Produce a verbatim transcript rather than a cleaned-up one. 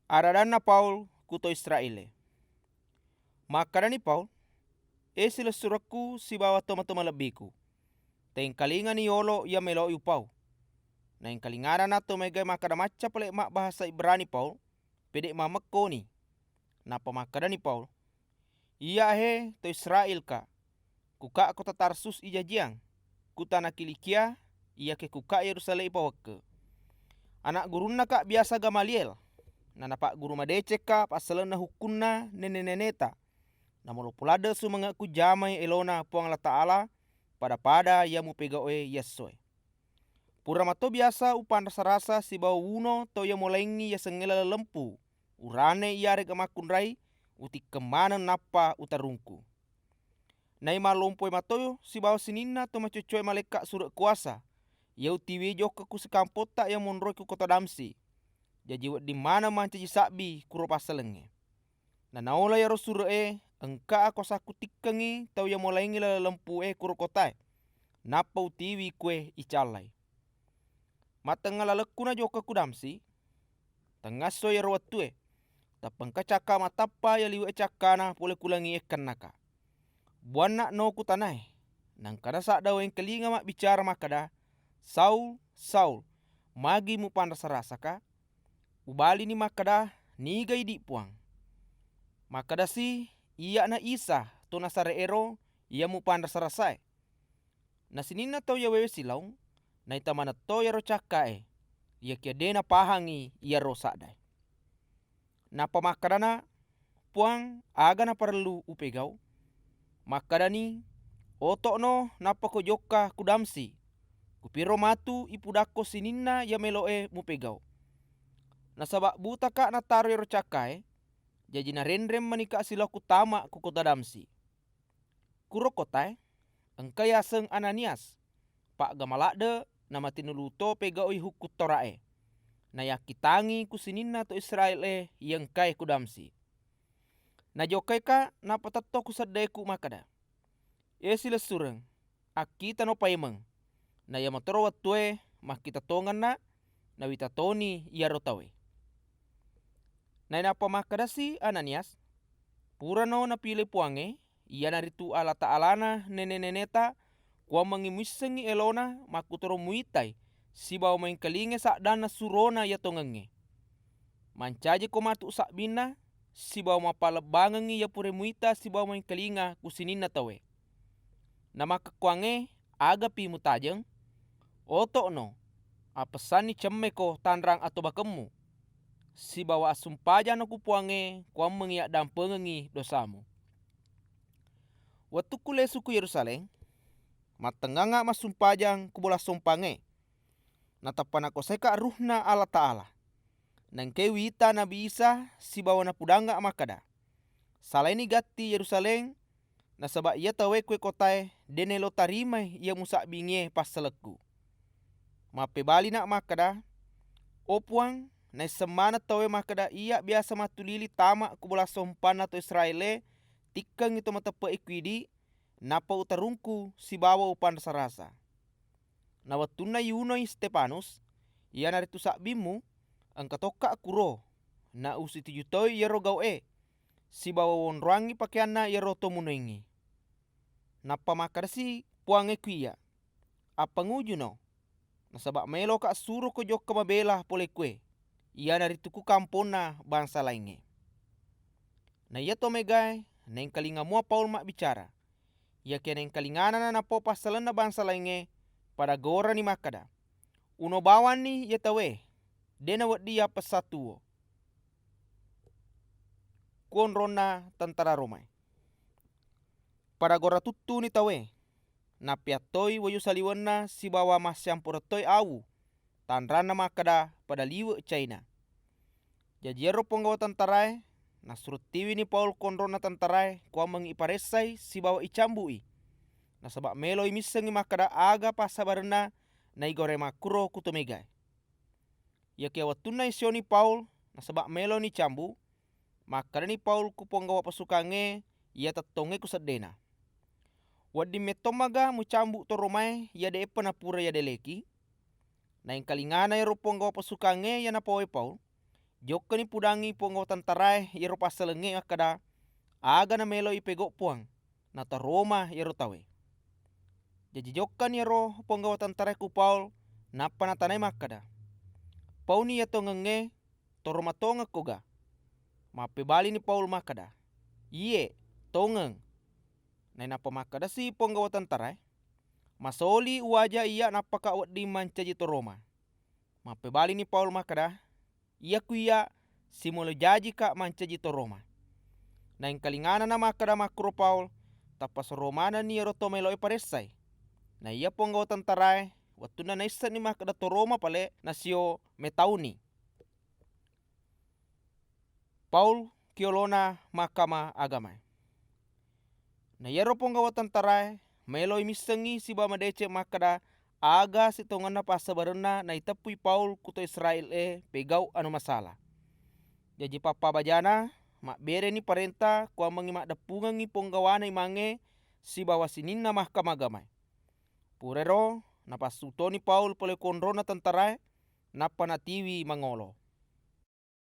Aradanna Paul ku to Israél-é. Makkedani Paul, "É silessurekku sibawa tomatoa malebbiku, téngkalingani yolo iya mélo'i upau." Naéngkalinganana to maégaé makkeda macca palé mabbahasa Ibrani Paul, pédé' mammekkoni. Nappa makkedani Paul, "Iyya hé to Israél-ka, kuka kota Tarsus ijajiyang, ku tana Kilikia, iyakiya kuka Yérusalém ipawekké. Ana' gurunnaka biasa Gamaliél, nanapagguru madécékka passalenna hukkunna néné-nénéta, namolopo ladde' sumange'ku jamai élona Puang Allataala pada-pada iya mupégau'é iyessoé. Pura mato biasa upanrasa-rasa sibawa uwuno tau iya molaingngi yasengngé laleng lempu, urane iyaré'ga makkunrai, utikkeng maneng nappa utarungku. Naiya mallompoé mato sibawa sininna to macoccoé malaékka suré' kuasa, iya utiwié jokka ku sikampotta iya monroé ku kota Damsyik. Jaji wedding maneng mancaji sabbi kuro passalengngé. Nanaola iyaro suré'é, engka akuasakku tikkengngi tau iya molaingngi laleng lempué kuro kotaé, nappa utiwi kué icallai. Mattengnga lalekku najokka ku Damsyik, tengngasso iyaro wettué, tappa engka cakka mattappa iya liwe'é cakkana polé ku langi'é kennaka. Buanna no ku tanaé, naengkana sadda uwéngkalinga mabbicara makkeda, 'Saul, Saul, magi mupanrasa-rasaka?' Ubalini makkeda, 'Niga idi', Puang?' Makkedasi, 'Iyya'na Isa to Nazaré'éro iya mupanrasa-rasaé.' Na sininna tau iyawéwé silaong, naita manetto iyaro cakkaé, iyakiya dé' napahangngi iyaro saddaé. Nappa makkedana, 'Puang, aga naparellu upégau?' Makkedani, 'Oto'no nappako jokka ku Damsyik, kupiro matu ipudakko sininna iya mélo'é mupégau. Nasaba' butaka nataro iyaro cakkaé, jaji narénréng manika silaoku tama ku kota Damsyik.' Kuro kotaé engka yaseng Ananias, paggamala ladde' namatinulu to pégau'i Hukkung Taura'é, nayakkitangi ku sininna to Israél-é iya engkaé ku Damsyik. Najokkaika napatetto ku seddéku makkeda, 'É silessureng, akkitano paimeng.' Na iya matoro wettué makkita tongenna, nawita toni iyaro tauwé. Nainappa makkedasi Ananias, 'Purano napilé Puwangnge, iyanaritu Allataalana néné-nénéta, kuwammengngi muwissengngi élona makkutoro muwitai sibawa muwéngkalingai saddanna surona iya tongengngé. Mancajiko matu sabbinna sibawa mappalebbangengngi iya pura muwita sibawa muwéngkalinga ku sininna tauwé. Namakkekkuwangngé, agapi mutajeng? Oto'no, appessanni cemméko tanrang atobakemmu, sibawa assumpajangno ku Puwangnge kuwammengngi yaddampengengngi dosamu.' Wettukku lésu ku Yérusalém, mattengngangnga massumpajang ku bola sompangngé. Natappa nakuwasaika Ruhna Allataala. Naengkai wita Nabi Isa sibawa napudangnga makkeda, 'Salaini gatti Yérusalém, nasaba iya tauwé kuwé kotaé dé' naélo tarimai iya musabbingngé passalekku.' Mappébalina makkeda, 'O Puwang, naisseng maneng tauwé makkeda iyya biasa mattulili tama ku bola sompanna to Israél-é, tikkengngi to mateppe'é ku idi, nappa utarungku sibawa upanrasa-rasa. Na wettunna iyunoi Stefanus, iyanaritu sabbimmu, engka tokka kuro, na usituju toi iyaro gau'é, sibawa uwonrowangngi pakéyanna iyaro to munoéngngé.' Nappa makkedasi Puwangnge ku iyya, 'Appangujuno, nasaba maéloka assuroka jokka mabéla polé kuwé, iyanaritu ku kamponna bangsa laingngé.' Na iya to mégaé naéngkalinga mua Paul mabbicara. Iyakiya naéngkalingana napau passalenna bangsa laingngé, pada gorani makkeda, 'Uno bawanni iya tauwé, dé' nawedding yappessang tuwo.' Ku onronna tentara Romaé. Pada gora tuttuni tauwé, nappiattoi waju saliwenna sibawa massiamporeng toi awu, tanranna makkeda pada liwe' caina. Jaji iyaro ponggawa tentaraé nassuro tiwini Paul ku onronna tentaraé kuwammengngi iparéssai sibawa icambu'i, nasaba méloi missengngi makkeda aga passabarenna naigaurai makkuro ku to mégaé. Iyakiya wettunna isioni Paul nasaba méloni icambu, makkedani Paul ku ponggawa pasukangngé iya tettongngé ku seddéna, "Wedding métto maga mucambu to Romaé iya dé'pa napura yadéléki?" Naéngkalingana éro ponggawa pasukangngé iya napowai Paul, Jokkani pudangngi ponggawa tentaraé iyaro passalengnge makkeda, aga namélo ipégau puang, nataroma iyaro tauwé. Jaji jokkani iyaro ponggawa tentaraé ku Paul, nappa natanai makkeda, "Pauni iya tongengngé, toroma tongekko ga?" Mappébalini Paul makkeda, "Iyé, tongeng." Nainappa makkedasi ponggawa tentaraé, "Masoli uwaja iyya nappaka wedding mancaji toroma." Mappébalini Paul makkeda, "Iyaku iyya, simulo jajika mancaji toroma." Naéngkalinganana makkeda makkuro Paul, tappa soro manenni iyaro to méloé paressai. Naiya ponggawa tentaraé, wettunna naissenni makkeda toroma palé, nasio métauni. Paul ki olona Mahkamah Agamaé. Na iyaro ponggawa tentaraé maéloi missengngi sibawa madécéng makkeda aga sitongenna passabarenna naiteppui Paul ku to Israél-é pégau anu masala. Jaji pappabajana mabbéréni parénta kuwammengngi maddeppungengngi ponggawana imangngé sibawa sininna Mahkamah Agamaé. Purairo napassu toni Paul polé ku onronna tentaraé, nappa natiwi mangolo.